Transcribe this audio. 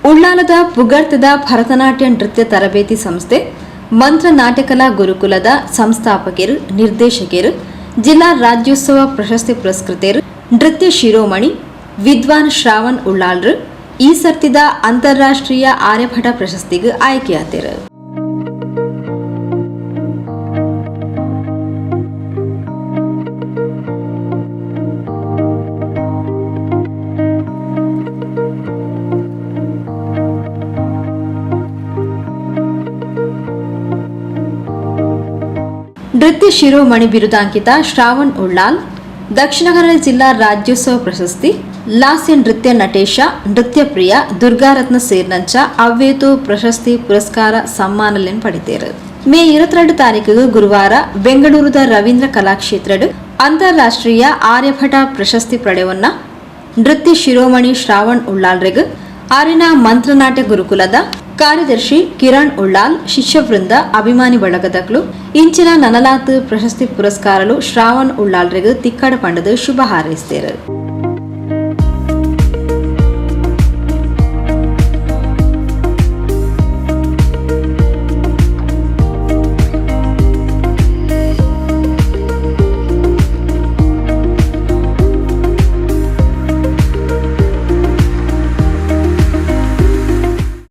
ಉಳ್ಳಾಲದ ಪುಗರ್ತೆದ ಭರತನಾಟ್ಯ ನೃತ್ಯ ತರಬೇತಿ ಸಂಸ್ಥೆ ಮಂತ್ರ ನಾಟ್ಯಕಲಾ ಗುರುಕುಲದ ಸಂಸ್ಥಾಪಕೆರು, ನಿರ್ದೇಶಕೆರು, ಜಿಲ್ಲಾ ರಾಜ್ಯೋತ್ಸವ ಪ್ರಶಸ್ತಿ ಪುರಸ್ಕೃತರು, ನೃತ್ಯ ಶಿರೋಮಣಿ ವಿದ್ವಾನ್ ಶ್ರಾವಣ್ ಉಳ್ಳಾಲ್ರು ಈ ಸರ್ತಿದ ಅಂತಾರಾಷ್ಟ್ರೀಯ ಆರ್ಯಭಟ ಪ್ರಶಸ್ತಿಗೆ ಆಯ್ಕೆಯಾತೆರು. ನೃತ್ಯ ಶಿರೋಮಣಿ ಬಿರುದಾಂಕಿತ ಶ್ರಾವಣ್ ಉಳ್ಳಾಲ್ ದಕ್ಷಿಣ ಕನ್ನಡ ಜಿಲ್ಲಾ ರಾಜ್ಯೋತ್ಸವ ಪ್ರಶಸ್ತಿ, ಲಾಸ್ಯ ನೃತ್ಯ ನಟೇಶ, ನೃತ್ಯ ಪ್ರಿಯ ದುರ್ಗಾರತ್ನ ಸೇರ್ನಂಚ ಅವ್ವೇತು ಪ್ರಶಸ್ತಿ ಪುರಸ್ಕಾರ ಸಮ್ಮಾನಲೆನ್ ಪಡಿತೇರು. ಮೇ 22 ತಾರೀಕು ಗುರುವಾರ ಬೆಂಗಳೂರುದ ರವೀಂದ್ರ ಕಲಾಕ್ಷೇತ್ರಡ್ ಅಂತಾರಾಷ್ಟ್ರೀಯ ಆರ್ಯಭಟ ಪ್ರಶಸ್ತಿ ಪಡೆವನ್ನ ನೃತ್ಯ ಶಿರೋಮಣಿ ಶ್ರಾವಣ್ ಉಳ್ಳಾಲ್ರೆಗ್ ಆರಿನ ಮಂತ್ರನಾಟ್ಯ ಗುರುಕುಲದ ಕಾರ್ಯದರ್ಶಿ ಕಿರಣ್ ಉಳ್ಳಾಲ್, ಶಿಷ್ಯವೃಂದ, ಅಭಿಮಾನಿ ಬಳಗದಕ್ಲು ಇಂಚಿನ ನನಲಾತ್ ಪ್ರಶಸ್ತಿ ಪುರಸ್ಕಾರಲು ಶ್ರಾವಣ್ ಉಳ್ಳಾಲ್ರೆಗ್ ತಿಕ್ಕಡ ಪಂಡದು ಶುಭ ಹಾರೈಸ್ತೇರು.